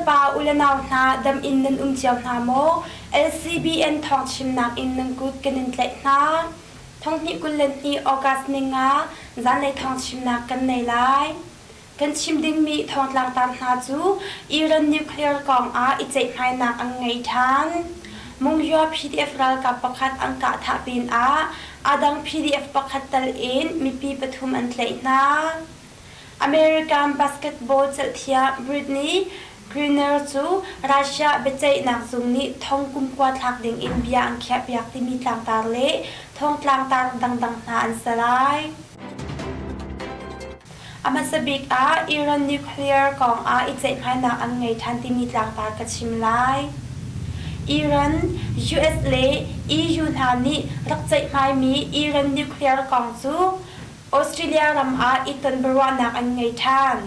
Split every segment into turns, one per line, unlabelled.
pa u le nau hna dam in nan um cio hna maw? LCBN thawng chimnak in nan kut kan in tlaih hna. Thonghnih 22 August ninga zanlei thawng chimnak kan nei lai. Kan chim dingmi thawngtlang tar hna cu Iran nuclear kong ah i ceihmainak an ngei ṭhan. Mungya PDF ralkap pakhat an kah thah pinah a dang PDF pakhat tal in mipi pathum an tlaih hna. American basketball celhthiam Brittney Griner cu Russia biaceihnak zung nih thong kum kua thlak dingin bia an khiahpiak timi tlangtar le thongtlang tar dangdang hna an si lai. A hmasa bik ah Iran nuclear kong ah i ceihmainak an ngei ṭhan timi tlangtar ka chim lai. Iran, US le EU hna nih rak ceihmaimi Iran nuclear kong cu Australia ram ah i ton biaruahnak an ngei ṭhan.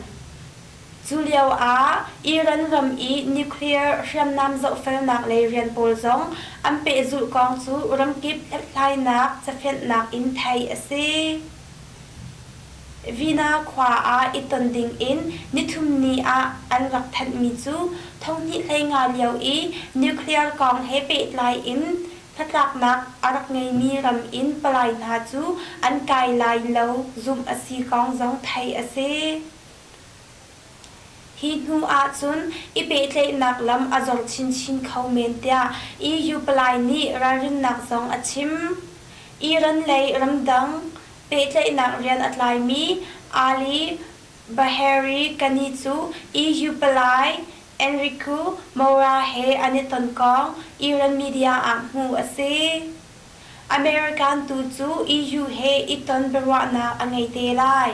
Cu lio ah Iran ram i nuclear hriamnam zohfelnak lei rian pawl zong an pehzulh kong cu ramkip hlathlainak cafenhnak in theih a si. Vina khua ah i ton dingin nithumni ah an rak thanhmi cu thonghnih 15 lio i nuclear kong he pehtlai in hnatlaknak a rak ngeimi ram in palai hna cu an kai lai lo zumh a si kong zong theih a si. Hi hnu ahcun i pehtlaihnak lam a zor chinchin kho men tiah EU palai nih ralrinnak zong a chim. Iran lei ramdang pehtlaihnak rian a tlaimi Ali Baheri Kani cu EU palai Enrico Mora he an i ton kong Iran media ah hmuh a si. American tu cu EU he i ton biaruahnak a ngei te lai.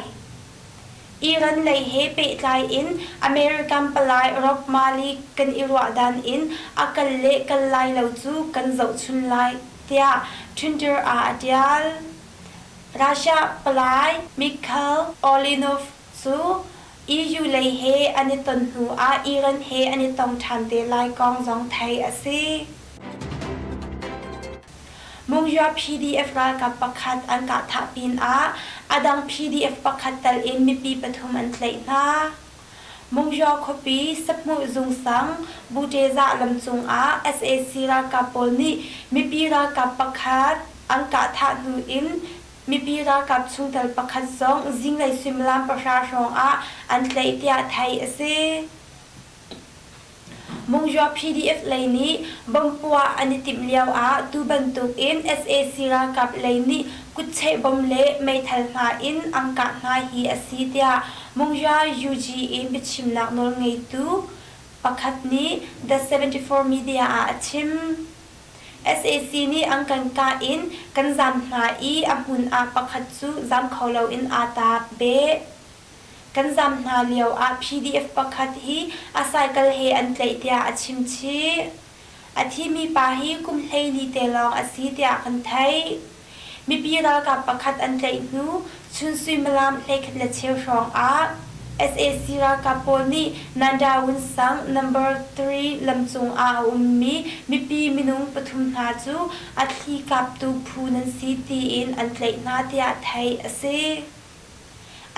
Iran lei he pehtlai in American palai Rob Malley kan i ruahdan in a kal le kal lai lo cu kan zohchun lai, tiah Twitter ah a ṭial. Russia palai Mikhail Olinov cu EU lei he an i ton hnu ah Iran he an i tong ṭhan te lai kong zong theih a si. Mungya PDF ralkap pakhat an kahthah pinah a dang PDF pakhat tal in mipi pathum an tlaih hna. Mungya khuapi Saphmuh zungsang Butezah lam cungah sac ralkap pawl nih mipi ralkap pakhat an kahthah hnu in mipi ralkap chungtel pakhat zong zinglei suimilam 3 hrawng ah an tlaih tiah theih a si. Mungzua PDF lei nih bomb puah an i timh lio ah tu bantuk in sac ralkap lei nih kutcheh bomb le meithal hna in an kah hna hi a si tiah Mungzua UG in biachimnak nawlngeitu pakhat nih The 74 Media ah a chim. Sac nih an kan kah in kan zaam hna i a hmun ah pakhat cu zaam kho loin aa taap beh. Kan zaam hna lio ah PDF pakhat hi a cycle he an tlaih tiah a chim chih. A thimi pa hi kum 14 te lawng a si tiah kan theih. Mipi ralkap pakhat an tlaih hnu chun suimilam 11:15 hrawng ah sac ralkap pawl nih Nandawun sang number 3 lam cung ah a ummi mipi minung pathum hna cu a thli kaptu phu nan si tiin an tlaih hna tiah theih a si.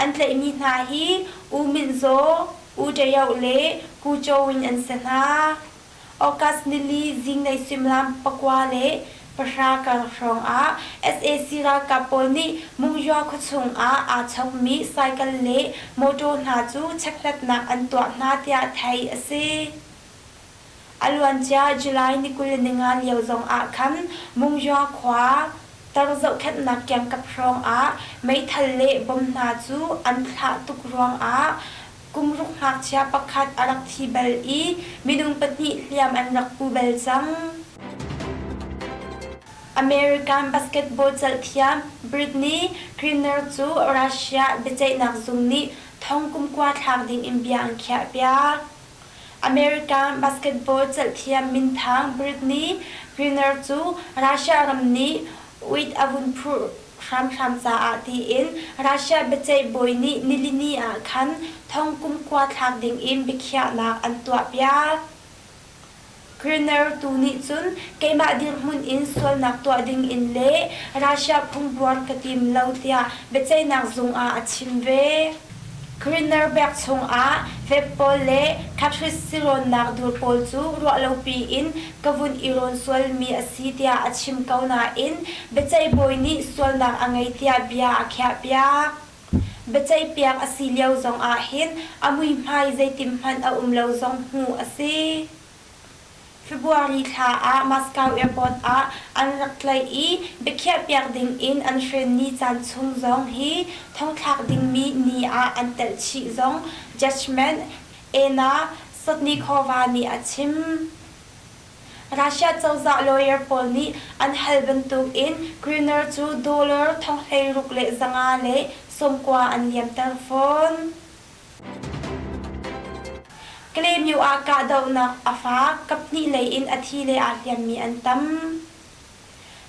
An tlaihmi hna hi U Myint Zaw, U Ṭayoh le Ku Kyaw Win an si hna. August nili zinglei suimilam 9:10 kar hrawng ah sac ralkap pawl nih Mungzua khuachung ah aa chokmi cycle le mawṭaw hna cu chekhlatnak an tuah hna tiah theih a si. A luancia July ni 25 lio zong ah khan Mungzua khua tar zohkhenhnak kiangkap hrawng ah meithal le bom hna cu an thlah tuk ruang ah kum ruk ngakchia pakhat a rak thi bal i minung pahnih hliam an rak pu bal cang. American basketball celhthiam Brittney Griner cu Russia biaceihnak zung nih thong kum kua thlak ding in bia an khiahpiak. American basketball celhthiam minthang Brittney Griner cu Russia ram nih uit a vun phurh hramhram caah tiin Russia biaceih bawi nih nilini ah khan thong kum kua thlak dingin biakhiahnak an tuahpiak. Griner tu nih cun keimah dirhmun in sualnak tuah dingin le Russia phungbuar ka tim lo tiah biaceihnak zung ah a chim ve. Greener bag chungah vape pawl le cartridge sirawnnak dur pawl cu ruahlopi in ka vun i rawn sualmi a si tiah a chim ko nain biaceih bawi nih sualnak a ngei tiah bia a khiahpiak. Biaceihpiak a si lio zong ahhin a muihmai zeitinhmanh a um lo zong hmuh a si. February thla ah Moscow airport ah an rak tlaih i biakhiahpiak ding in an hren ni caan chung zong hi thongthlak dingmi ni ah an telh chih zong Judgment Anna Sotnikova nih a chim. Russia cozah lawyer pawl nih an hal bantukin Griner cu dollar 6,590 an liamter fawn. Kalaymyo ah kahdohnak a faak, kaphnih lei in a thi le aa hliammi an tam.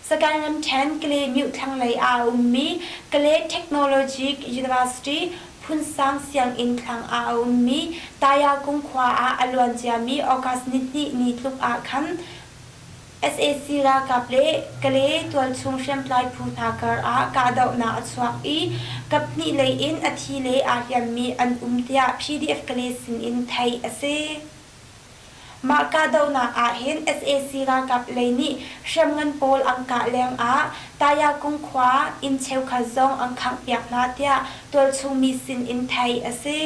Sagaing ramṭhen Kalaymyo thlanglei ah a ummi Kalay Technology University Phunsang sianginn thlang ah a ummi Tayakung khua ah a luan ciami August nihnih ni tluk ah khan Sac ralkap le Kalay tualchung hriamtlai phu hna kar ah kahdohnak a chuak i kaphnih lei in a thi le aa hliammi an um tiah PDF Kalay sin in theih a si. Mah kahdohnak ahhin sac ralkap lei nih hriamngan pawl an kah lengah Tayakung khua inn cheukhat zong an khanghpiak hna tiah tualchung mi sin in theih a si.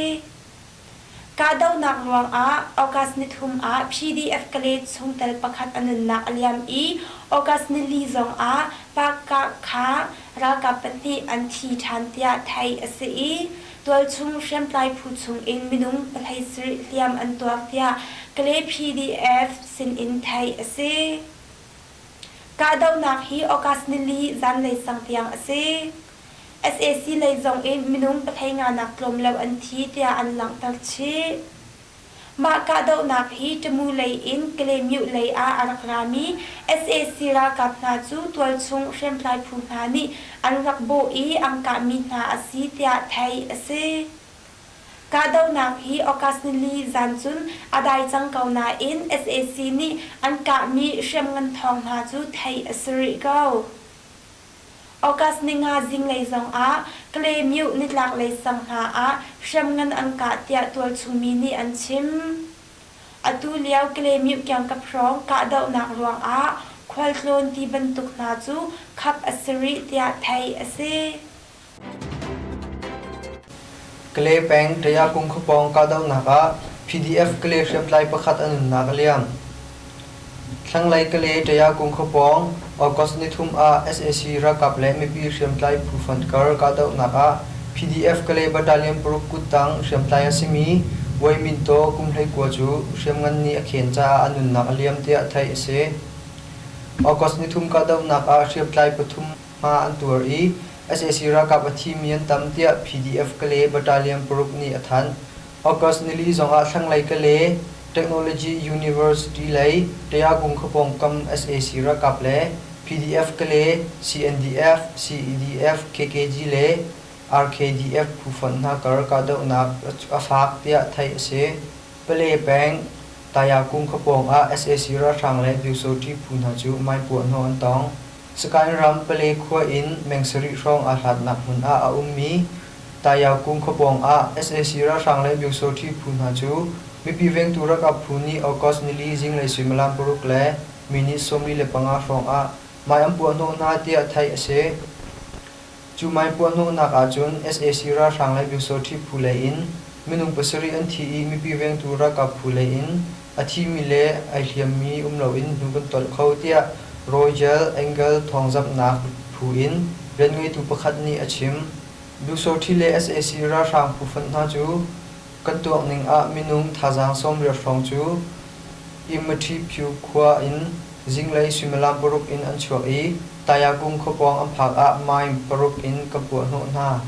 Kahdohnak ruangah August nithum ah PDF Kalay chungtel pakhat a nunnak a liam i August nili zongah Pakah ralkap pahnih an thi ṭhan tiah theih a si i tualchung hriamtlai phu chungin minung 17 hliam an tuar tiah Kalay PDF sinin theih a si. Kahdohnak hi August nili zanlei sang tiang a si. Sac lei zong in minung pahlei nak tlawm lo an thi tiah an langhter chih. Mah kahdohnak hi Tamu lei in Kalaymyo lei ah a rak rami sac ralkap hna cu tualchung hriamtlai phu hna nih an rak bawh i an kahmi hna a si tiah theih a si. Kahdohnak hi August nili zan cun a dai cang ko nain sac nih an kahmi hriamngan thawng hna cu theih a si rih ko. August ninga zinglei zongah Kalaymyo nitlaklei sang hna ah hriamngan an kah tiah tualchungmi nih an chim. Atu lio Kalaymyo kiangkap hrawng kahdohnak ruangah khualtlawn ti bantuk hna cu khap a si rih tiah theih a si.
Kalay peng Tayakung khuapawng kahdohnak ah PDF Kalay hriamtlai pakhat a nunnak a liam. Thlanglei Kalay Tayakung khuapawng August nithum ah sac ralkap le mipi hriamtlai phu fonh kar kahdohnak ah PDF Kalay Battalion paruk kuttang hriamtlai a simi Wai Min Taw kum 19 cu hriamngan nih a khen caah a nunnak a liam tiah theih a si. August nithum kahdohnak ah hriamtlai pathum hma an tuar i sac ralkap a thimi an tam tiah PDF Kalay Battalion paruk nih a thanh. August nili zongah thlanglei Kalay Technology University lei Tayakung khuapawngkam sac ralkap le PDF Kalay, CNDF, CEDF, KKG le RKDF phu fonh hna kar kahdohnak a fak tiah theih a si. Pale peng Tayakung khuapawng ah sac ralhrang le Pyusawṭi phu hna cu mine puahhnawh an tong. Sagaing ram Pale khua in meng sarih hrawng aa hlatnak hmun ah a ummi Tayakung khuapawng ah sac ralhrang le Pyusawṭhi phu hna cu mipi vengtu ralkap phu nih August nili zinglei suimilam paruk le minute 45 hrawng ah mine an puahhnawh hna tiah theih a si. Cu mine puahhnawhnak ahcun sac ralhrang le Pyusawṭhi phu lei in minung pasarih an thi i mipi vengtu ralkap phu lei in a thimi le ai hliammi um loin hnu kan tolh kho tiah Royal Angle thawngzamhnak phu in rianngeitu pakhat nih a chim. Pyusawṭhi le sac ralhrang phu fonh hna cu kan tuak ning ah minung thazaang 80 hrawng cu Immathi Phyu khua in zinglei suimilam paruk in an chuak i Tayakung khuapawng an phak ah mine paruk in ka puahhnawh hna.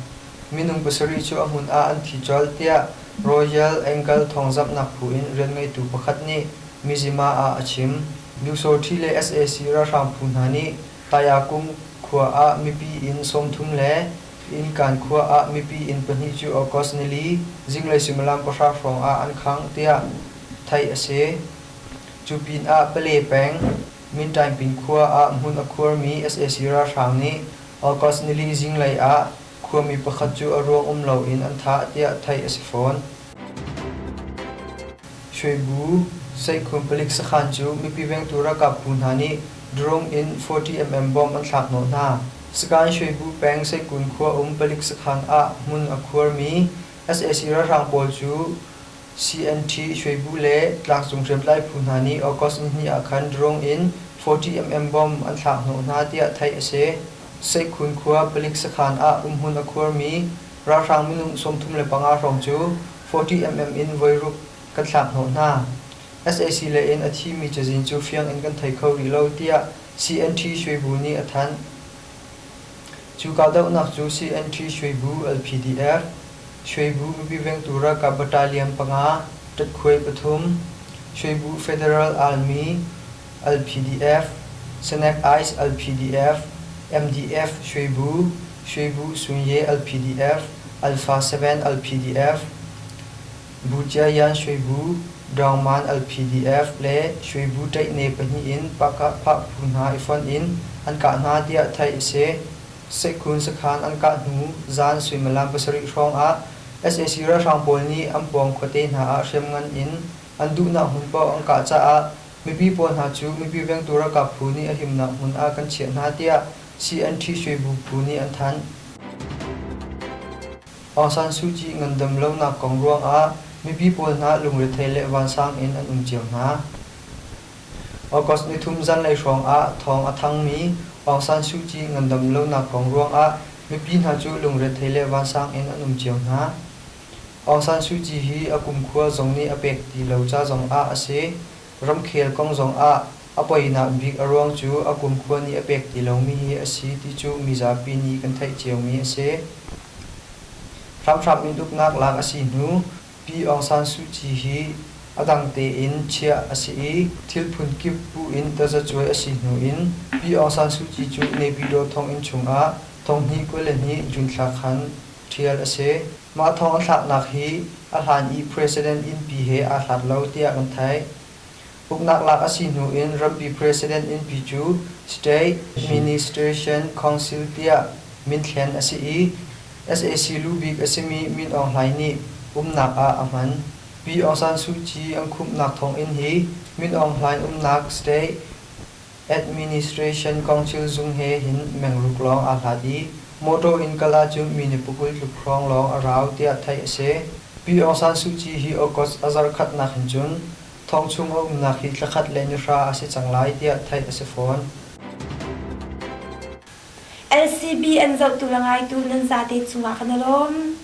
Minung pasarih cu a hmun ah an thi colh tiah Royal Angle thawngzamhnak phu in rianngeitu pakhat nih Mizzima ah a chim. Pyusawṭhi le sac ralhrang phu hna nih Tayakung khua ah mipi inn 30 le Innkan khua ah mipi inn pahnih cu August nili zinglei suimilam pahra hrawng ah an khangh tiah theih a si. Cu pinah Pale peng Mintaingpin khua ah hmun a khuarmi sac ralhrang nih August nili zinglei ah khua khuami pakhat cu a ruang um loin an thah tiah theih a si fawn. Shwebu Seikhun palik sakhan cu mipi vengtu ralkap phu hna nih drone in 40mm bomb an thlak hnawh hna. Sagaing Shwebu peng Seikun khua um palik sakhan ah hmun a khuarmi sac ralhrang pawl cu CNT Shwebu le tlangcung hriamtlai phu hna nih August nihnih ah khan drone in 40mm bomb an thlak hnawh hna tiah theih a si. Seikhun khua palik sakhan ah umhmun a khuarmi ralhrang minung 35 hrawng cu 40mm in voiruk kan thlak hnawh hna. Sac lei in a thimi cazin cu fiang in kan thei kho rih lo tiah CNT Shwebu nih a thanh. Cu kahdohnak cu CNT Shwebu LPDF, Shwebu mipi vengtu ralkap battalion panga, Tatkhuai pathum, Shwebu Federal Army LPDF, Snack Ice LPDF, MDF Shwebu, Shwebu Sunye LPDF, Alpha 7 LPDF, Buciayan Shwebu, Dawngman LPDF le Shwebu Ṭaihne pahnih in Pakah-phah phu hna i fonh in an kah hna tiah theih a si. Seihkun sakhan an kah hnu zan suimilam pasarih hrawng ah sac ralhrang pawl nih an pawng khuate hna ah hriamngan in an duhnak hmun paoh an kah caah mipi pawl hna cu mipi vengtu ralkap phu nih a himnak hmun ah kan chiah hna tiah CNT Shwebu phu nih an thanh. Aung San Suu Kyi ngandam lonak kong ruangah mipi pawl hna lungrethei le vansang in an um cio hna. August nithum zanlei hrawng ah thawng a thangmi Aung San Suu Kyi ngandam lonak kong ruangah mipi hna cu lungrethei le vansang in an um cio hna. Aung San Suu Kyi hi a kumkhua zong nih a pek ti lo ca zongah a si. Ramkhel kong zongah a poinak bik a ruang cu a kumkhua nih a pek ti lomi hi a si ti cu mizapi nih kan theih ciomi a si. Hramhram in uknak lak a si hnu, Pi Aung San Suu Kyi hi a dang tein chiah a si i thil phunkip bu in tazacuai a si hnu in Pi Aung San Suu Kyi cu Naypyidaw thonginn chungah thonghnih 22 June thla khan ṭhial a si. Mah thong an thlaknak hi a hlan i President innpi he aa hlat lo tiah kan theih. Uknak lak a si hnu in rampi President innpi cu State Administration Council tiah minthlen a si i sac lubik a simi Min Aung Hlaing nih umnak ah a hman. Pi Aung San Suu Kyi an khumhnak thawnginn hi Min Aung Hlaing umnak State Administration Council zung he hin mengruk lawng aa hlat i motor in kal ahcun mine pakul tluk hrawng lawng a rau tiah theih a si. Pi Aung San Suu Kyi hi August a zarhkhatnak hin cun thong chung a umnak hi thlakhat le nihra a si cang lai tiah theih a si fawn.
LCB an zohtu le ngaitu nan zate cungah kan i lawm.